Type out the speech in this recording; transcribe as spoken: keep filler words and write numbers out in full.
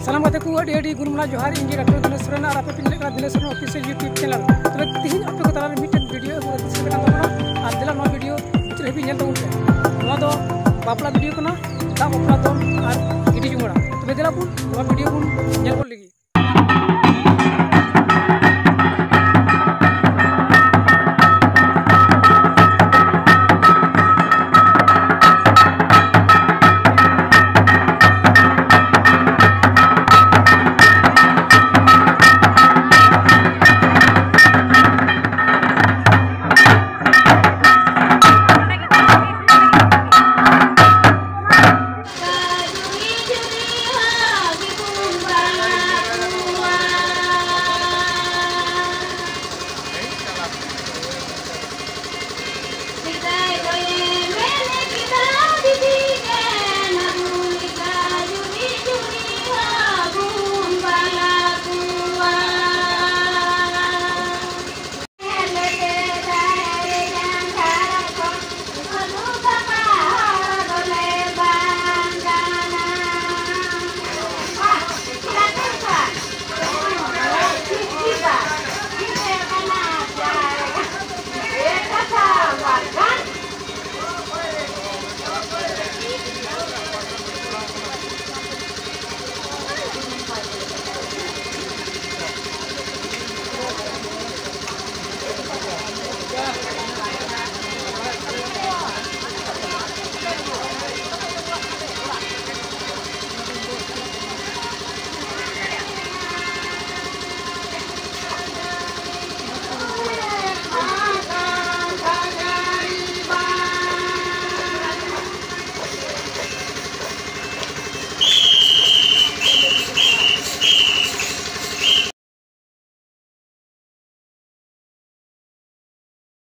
ᱥᱟᱱᱟᱢ ᱜᱟᱛᱮ ᱠᱚ ᱟᱹᱰᱤ ᱟᱹᱰᱤ ᱜᱩᱱ ᱢᱟᱱᱟᱣ ᱡᱚᱦᱟᱨ᱾ ᱤᱧ ᱜᱮ ᱰᱟᱠᱛᱟᱨ ᱫᱤᱱᱮᱥ ᱥᱚᱨᱮᱱ ᱟᱨ ᱟᱯᱮ ᱯᱮ ᱧᱮᱞᱮᱫ ᱠᱟᱱᱟ Dinesh Soren official YouTube channel. ᱛᱚᱵᱮ ᱛᱤᱦᱤᱧ ᱟᱯᱮ ᱠᱚ ᱛᱟᱞᱟᱨᱮ ᱢᱤᱫᱴᱮᱱ ᱵᱷᱤᱰᱤᱭᱳ ᱟᱹᱜᱩ ᱠᱟᱛᱮ ᱥᱮᱴᱮᱨ ᱠᱟᱱ ᱛᱟᱵᱚᱱᱟ᱾ ᱟᱨ ᱫᱮᱞᱟ ᱱᱚᱣᱟ ᱵᱷᱤᱰᱤᱭᱳ ᱢᱩᱪᱟᱹᱫ ᱦᱟᱹᱵᱤᱡ ᱧᱮᱞ ᱛᱟᱵᱚᱱ ᱯᱮ᱾ ᱱᱚᱣᱟ ᱫᱚ ᱵᱟᱯᱞᱟ ᱵᱷᱤᱰᱤᱭᱳ ᱠᱟᱱᱟ, ᱫᱟᱜ ᱵᱟᱯᱞᱟ ᱫᱚ ᱟᱨ ᱜᱤᱰᱤ ᱪᱩᱢᱟᱹᱲᱟ᱾ ᱛᱚᱵᱮ ᱫᱮᱞᱟ ᱵᱚᱱ ᱱᱚᱣᱟ ᱵᱷᱤᱰᱤᱭᱳ ᱵᱚᱱ ᱧᱮᱞ ᱜᱚᱫ ᱞᱮᱜᱮ᱾